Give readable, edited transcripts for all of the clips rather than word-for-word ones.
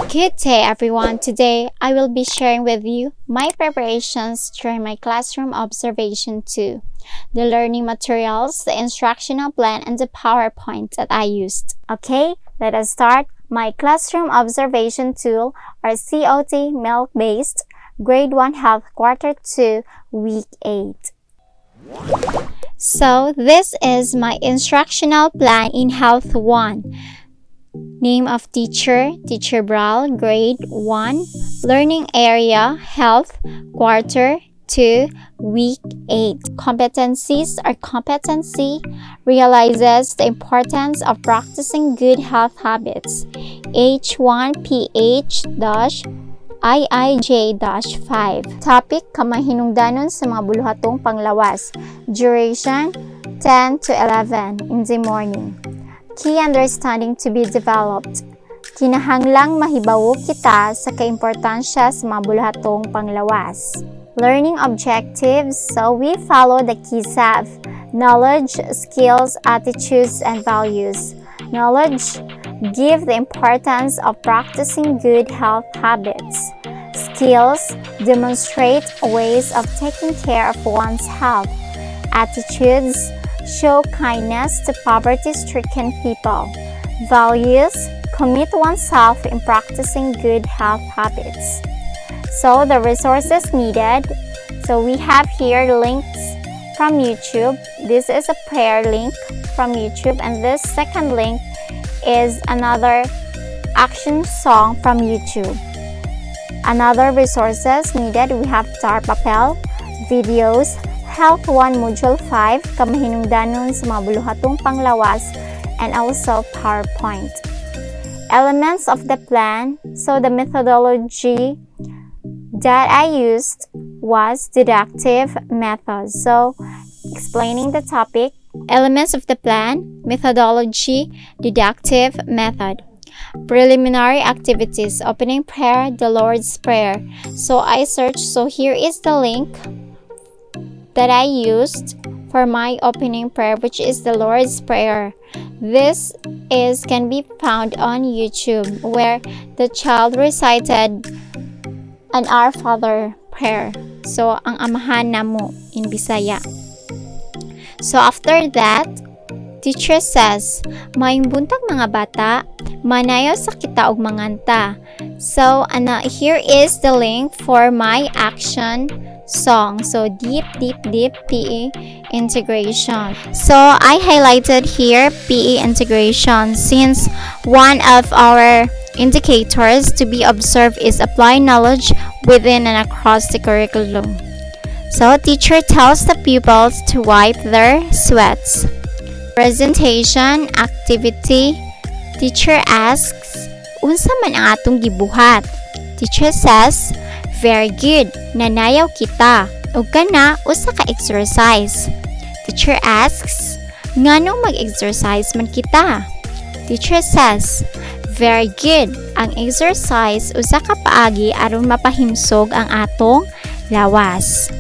Good day, everyone. Today, I will be sharing with you my preparations during my classroom observation 2, the learning materials, the instructional plan, and the PowerPoint that I used. Okay, let us start my classroom observation tool, or COT MELC-based, Grade 1 Health Quarter 2, Week 8. So, this is my instructional plan in Health 1. Name of teacher, Teacher Bral, Grade 1, Learning Area, Health, Quarter 2, Week 8. Competencies or competency: realizes the importance of practicing good health habits. H1PH dash IIJ-5. Topic, kamahinungdanon sa mga buluhatong panglawas. Duration, 10 to 11 in the morning. Key understanding to be developed. Kinahanglang mahibawo kita sa kaimportansya sa mga buluhatong panglawas. Learning objectives. So we follow the KISAV. Knowledge, skills, attitudes, and values. Knowledge, give the importance of practicing good health habits. Skills, demonstrate ways of taking care of one's health. Attitudes, show kindness to poverty-stricken people. Values, commit oneself in practicing good health habits. So the resources needed. So we have here links from YouTube. This is a prayer link from YouTube, and this second link is another action song from YouTube. Another resources needed, we have tar papel, videos, Health 1 Module 5, kamahinungdanon sa mga buluhatong panglawas, and also PowerPoint. Elements of the plan. So the methodology that I used was deductive method. So explaining the topic, elements of the plan, methodology, deductive method. Preliminary activities, opening prayer, the Lord's Prayer. So I searched, so here is the link that I used for my opening prayer, which is the Lord's Prayer. This is can be found on YouTube, where the child recited an Our Father prayer. So, ang Amahan Namo in Bisaya. So, after that, teacher says, "Maayong buntag, mga bata, manayaw sa kita og manganta." So, ana, here is the link for my action song. So, deep, deep, deep PE integration. So, I highlighted here PE integration since one of our indicators to be observed is apply knowledge within and across the curriculum. So, teacher tells the pupils to wipe their sweats. Presentation activity. Teacher asks, "Unsa man ang atong gibuhat?" Teacher says, "Very good, nanayaw kita. Ug kana usa ka exercise." Teacher asks, "Nganong mag-exercise man kita?" Teacher says, "Very good. Ang exercise usa ka paagi aron mapahimsog ang atong lawas."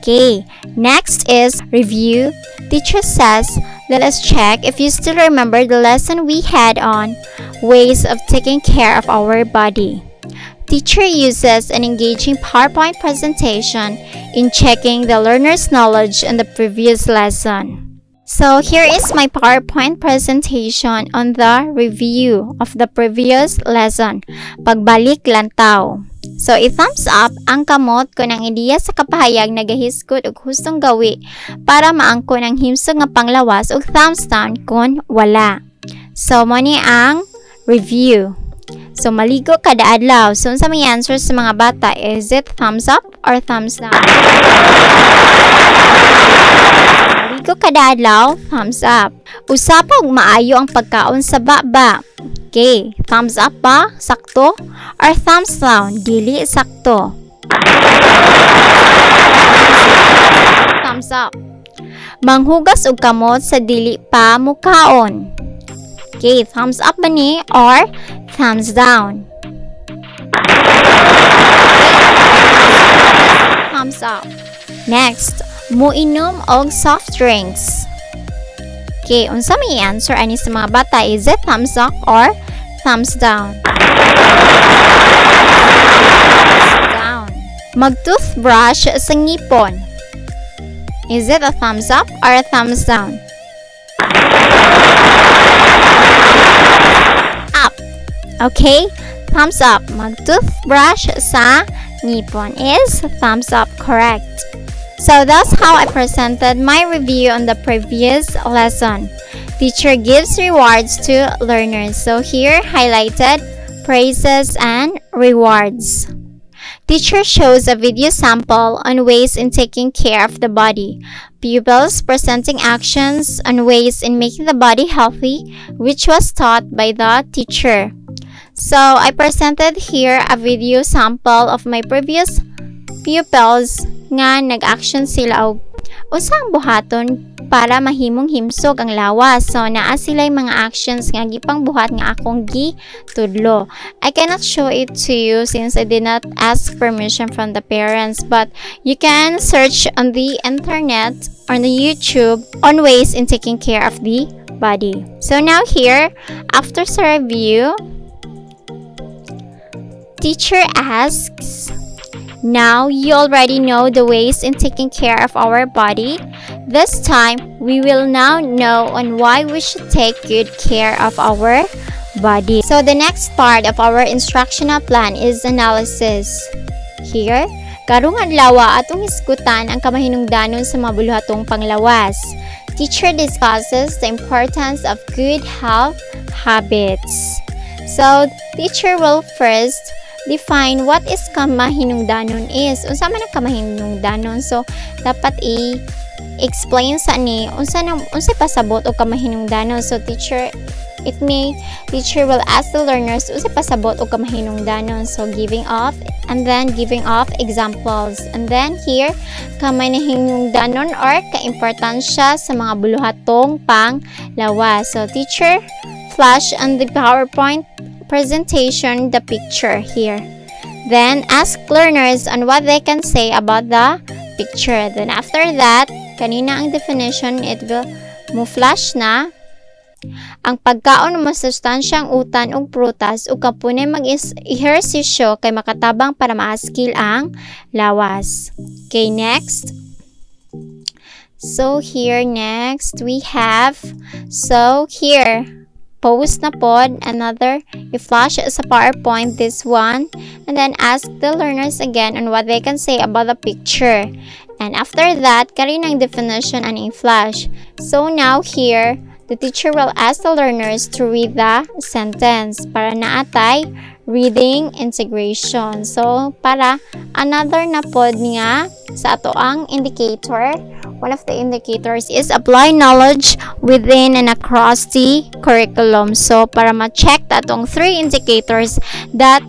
Okay, next is review. Teacher says, "Let us check if you still remember the lesson we had on ways of taking care of our body." Teacher uses an engaging PowerPoint presentation in checking the learner's knowledge in the previous lesson. So here is my PowerPoint presentation on the review of the previous lesson. Pagbalik lantaw. So i-thumbs up ang kamot kung ang ideya sa kapahayag nagahisgot og hustong gawi para maangkon ang himsog nga panglawas ug thumbs down kung wala. So mo ni ang review. So maligo kada adlaw. So unsa may answer sa mga bata? Is it thumbs up or thumbs down? Maligo kada adlaw, thumbs up. Usapa og maayo ang pagkaon sa baba. Okay, thumbs up ba? Sakto? Or thumbs down? Dili sakto. Thumbs up. Manghugas og kamot sa dili pa mukaon. Okay, thumbs up ba ni or thumbs down? Thumbs up. Next, muinom og soft drinks. Okay, unsa may answer ani sa mga bata? Is it thumbs up or thumbs down? thumbs down? Down. Mag-toothbrush sa ngipon. Is it a thumbs up or a thumbs down? Up. Okay? Thumbs up. Mag-toothbrush sa ngipon is thumbs up, correct. So that's how I presented my review on the previous lesson. Teacher gives rewards to learners. So here highlighted praises and rewards. Teacher shows a video sample on ways in taking care of the body. Pupils presenting actions on ways in making the body healthy, which was taught by the teacher. So I presented here a video sample of my previous pupils nga nag-action sila og unsa ang buhaton para mahimong himsog ang lawas. So naa sila mga actions nga gipang buhat nga akong gitudlo. I cannot show it to you since I did not ask permission from the parents, but you can search on the internet, on the YouTube, on ways in taking care of the body. So now here, after sa review, teacher asks, "Now you already know the ways in taking care of our body. This time, we will now know on why we should take good care of our body." So the next part of our instructional plan is analysis. Here, karong adlaw atong hisgutan ang kamahinungdanon sa mga buluhatong panglawas. Teacher discusses the importance of good health habits. So, teacher will first define what is kamahinungdanon is. Unsa man ang kamahinungdanon? So, dapat i-explain sa ni unsa na unsay pasabot og kamahinungdanon. So, teacher will ask the learners unsay pasabot og kamahinungdanon. So, giving off and then giving off examples. And then here, kamahinungdanon or kaimportansya sa mga buluhatong panglawas. So, teacher flash on the PowerPoint presentation the picture here. Then, ask learners on what they can say about the picture. Then, after that, kanina ang definition, it will mo flash na ang pagkaon og masustansyang utan ug prutas ug kapunay mag-ehersisyo kay makatabang para maaskil ang lawas. Okay, next. So here next we have, so here post na pod another i-flash sa PowerPoint this one and then ask the learners again on what they can say about the picture. And after that, kari ng definition ang i-flash. So now here, the teacher will ask the learners to read the sentence para naa tay reading integration. So, para another na pod nga sa ato ang indicator, one of the indicators is apply knowledge within and across the curriculum. So, para ma-check atong three indicators that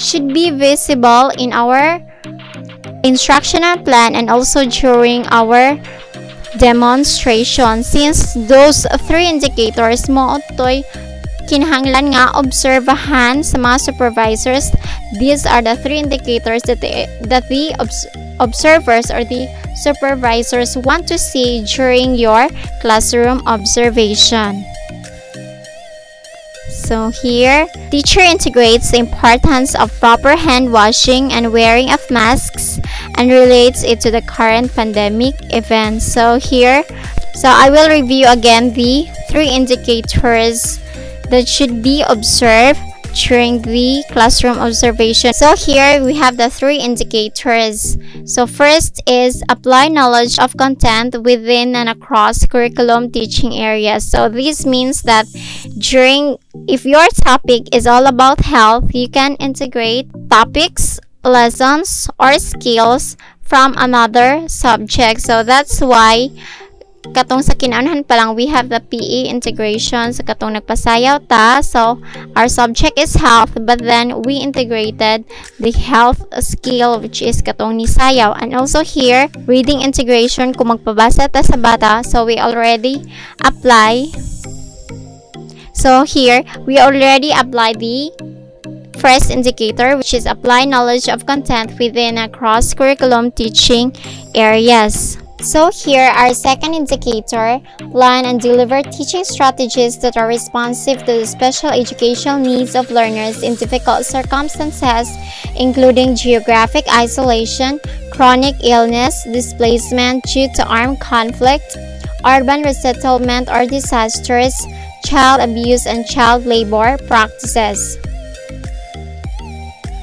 should be visible in our instructional plan and also during our demonstration, since those three indicators mao toy kinahanglan nga obserbahan sa mga supervisors. These are the three indicators that the observers or the supervisors want to see during your classroom observation. So here, teacher integrates the importance of proper hand washing and wearing of masks and relates it to the current pandemic event. So here, so I will review again the three indicators that should be observed during the classroom observation. So here we have the three indicators. So first is apply knowledge of content within and across curriculum teaching areas. So this means that during if your topic is all about health, you can integrate topics, lessons, or skills from another subject. So that's why katong sa kinaunhan pa lang, we have the PE integration sa katong nagpasayaw ta. So our subject is health, but then we integrated the health skill, which is katong nisayaw. And also here, reading integration, kung magpabasa ta sa bata, so here we already apply the first indicator, which is apply knowledge of content within a cross curriculum teaching areas. So here, our second indicator, plan and deliver teaching strategies that are responsive to the special educational needs of learners in difficult circumstances, including geographic isolation, chronic illness, displacement due to armed conflict, urban resettlement or disasters, child abuse, and child labor practices.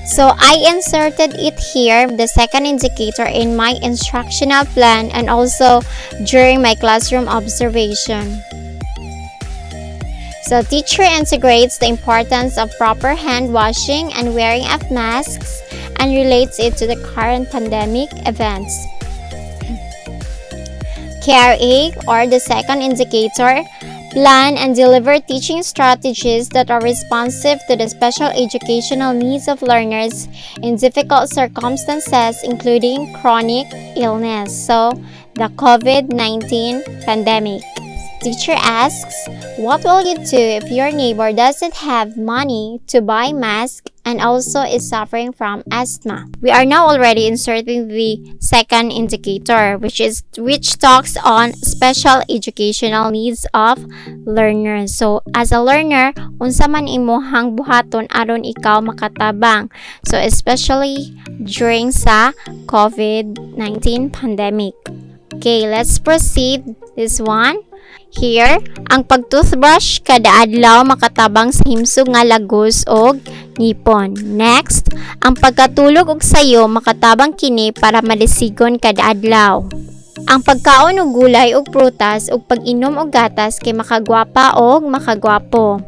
So I inserted it here, the second indicator, in my instructional plan and also during my classroom observation. So teacher integrates the importance of proper hand washing and wearing of masks and relates it to the current pandemic events. KRA, or the second indicator, plan and deliver teaching strategies that are responsive to the special educational needs of learners in difficult circumstances, including chronic illness. So, the COVID-19 pandemic. Teacher asks, "What will you do if your neighbor doesn't have money to buy mask and also is suffering from asthma?" We are now already inserting the second indicator, which talks on special educational needs of learners. So, as a learner, unsa man imuhang buhaton aron ikaw makatabang? So, especially during sa COVID-19 pandemic. Okay, let's proceed this one. Here, ang pag-toothbrush kada adlaw makatabang sa himsog nga lagos og ngipon. Next, ang pagkatulog og sayo, makatabang kini para madisigon kada adlaw. Ang pagkaon og gulay ug prutas ug pag-inom og gatas kay makagwapa og makagwapo.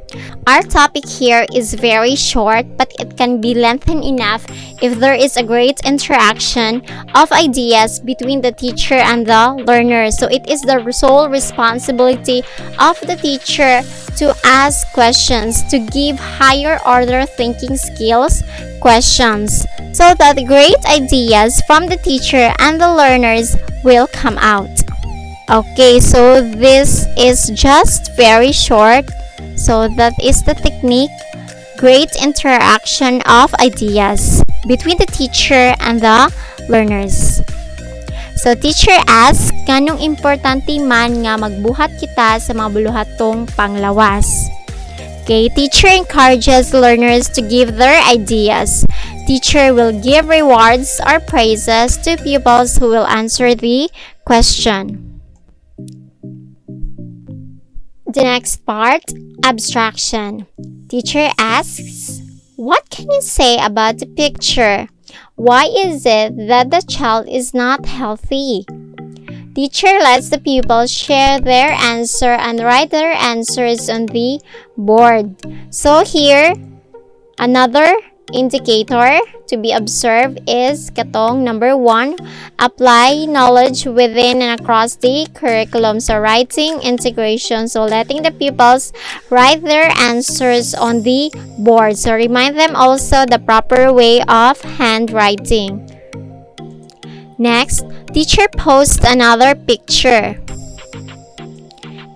Our topic here is very short, but it can be lengthened enough if there is a great interaction of ideas between the teacher and the learner. So it is the sole responsibility of the teacher to ask questions, to give higher order thinking skills questions, so that great ideas from the teacher and the learners will come out. Okay, so this is just very short. So that is the technique, great interaction of ideas between the teacher and the learners. So teacher asks, "Nganong importante man nga magbuhat kita sa mga buluhatong panglawas?" Okay, teacher encourages learners to give their ideas. Teacher will give rewards or praises to pupils who will answer the question. The next part, abstraction. Teacher asks, "What can you say about the picture? Why is it that the child is not healthy?" Teacher lets the pupils share their answer and write their answers on the board. So here, another indicator to be observed is katong number 1, apply knowledge within and across the curriculum. So writing integration, so letting the pupils write their answers on the board. So remind them also the proper way of handwriting. Next, teacher posts another picture.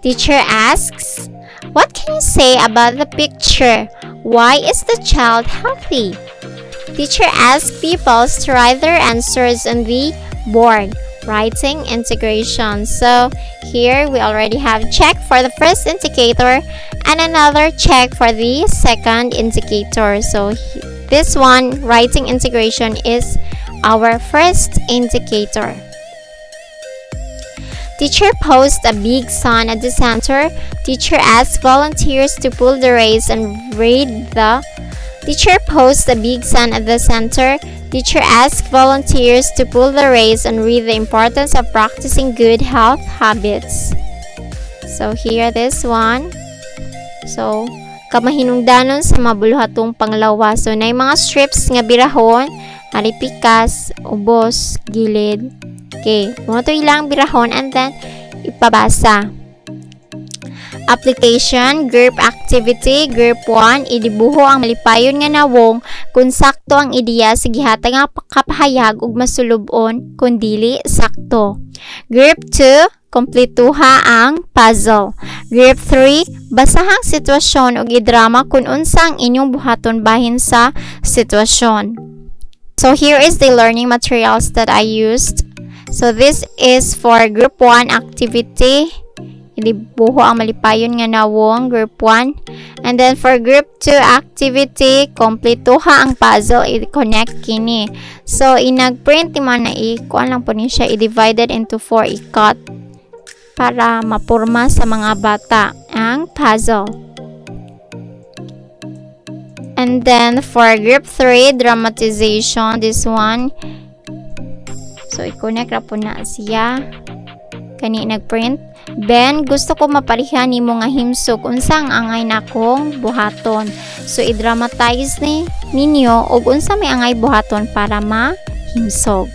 Teacher asks, "What can you say about the picture? Why is the child healthy?" Teacher asks pupils to write their answers on the board. Writing integration. So here we already have check for the first indicator and another check for the second indicator. So this one, writing integration, is our first indicator. Teacher posts a big sign at the center. Teacher asks volunteers to pull the race and read the Teacher posts a big sign at the center. Teacher asks volunteers to pull the race and read the importance of practicing good health habits. So here, this one. So kamahinungdanon sa mga buluhatong panglawas. So naay mga strips nga birahon, ari pikas, ubos, gilid. Okay, mao to ilang birahon and then ipabasa. Application, group activity, group 1, idibuho ang malipayon nga nawong kung sakto ang ideya sa gihatag nga kapahayag ug masulub-on kung dili sakto. Group 2, kompletuha ang puzzle. Group 3, basahang sitwasyon ug idrama kung unsa ang inyong buhaton bahin sa sitwasyon. So here is the learning materials that I used. So this is for group 1 activity. Idibuho ang malipayon nga nawong, group 1. And then for group 2 activity, kompletuha ang puzzle, i-connect kini. So inag-print man na, i-kuan lang po ni siya, i-divided into 4, i-cut para mapurma sa mga bata ang puzzle. And then for group 3, dramatization, this one. So i-connect ra po na siya. Kani nag-print. "Ben, gusto ko maparihan nimo nga himsog, unsa ang angay nakong buhaton?" So i-dramatize ni ninyo og unsa may angay buhaton para mahimsog.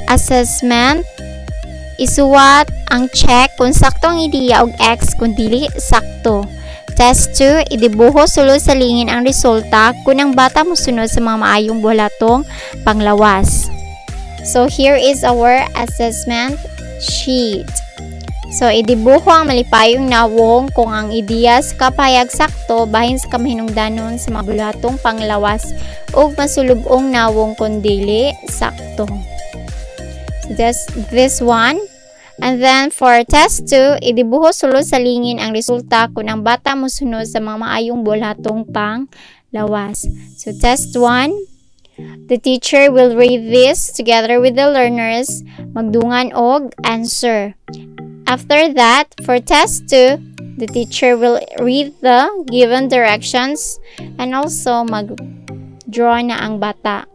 Assessment: isuwat ang check kung sakto ang ideya og X kung dili sakto. Test 2, idibuho sulod sa lingin ang resulta kung ang bata mosunod sa mga maayong buhalatong panglawas. So here is our assessment sheet. So idibuho ang malipayong nawong kung ang ideya sa kapahayag sakto bahin sa kamahinungdanon sa mga buluhatong panglawas ug masulub-ong nawong kung dili sakto. So this one. And then for test 2, idibuho sulod sa lingin ang resulta kung ang bata mosunod sa mga maayong buluhatong panglawas. So test 1, the teacher will read this together with the learners, magdungan og answer. After that, for test 2, the teacher will read the given directions and also mag-draw na ang bata.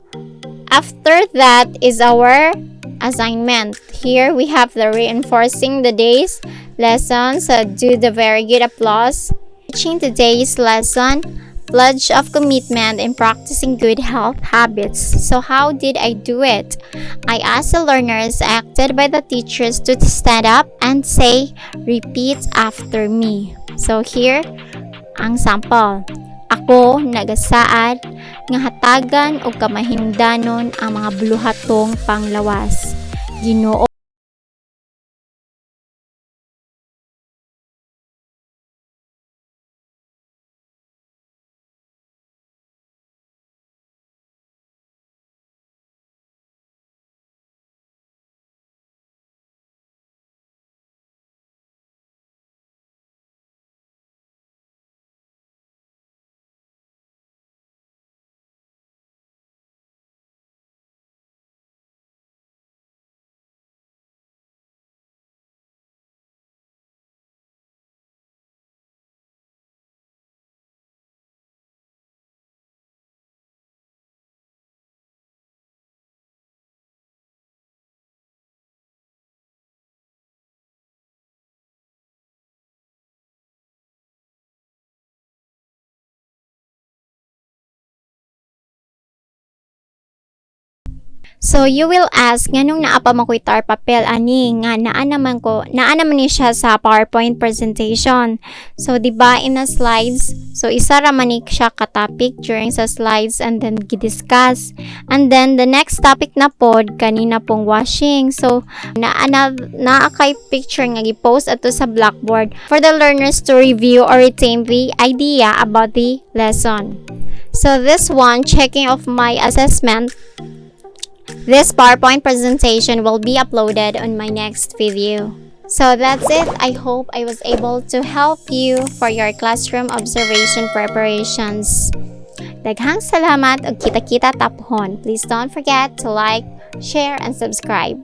After that is our assignment. Here we have the reinforcing the day's lesson. So do the very good applause. Teaching today's lesson, pledge of commitment in practicing good health habits. So how did I do it? I asked the learners, acted by the teachers, to stand up and say, "Repeat after me." So here, ang sample. "Ako nagasaad nga hatagan og kamahinungdanon ang mga buluhatong panglawas. Ginoo." So you will ask, nganong naa pa man ko'y tar papel ani nga naa naman ni siya sa PowerPoint presentation? So di ba in the slides, so isa ra man ni siya ka topic during sa slides and then gi-discuss. And then the next topic na pod kanina pong washing. So naa kay picture nga gi-post ato sa blackboard for the learners to review or retain the idea about the lesson. So this one, checking of my assessment. This PowerPoint presentation will be uploaded on my next video. So that's it. I hope I was able to help you for your classroom observation preparations. Daghang salamat ug kita-kita ta pohon. Please don't forget to like, share, and subscribe.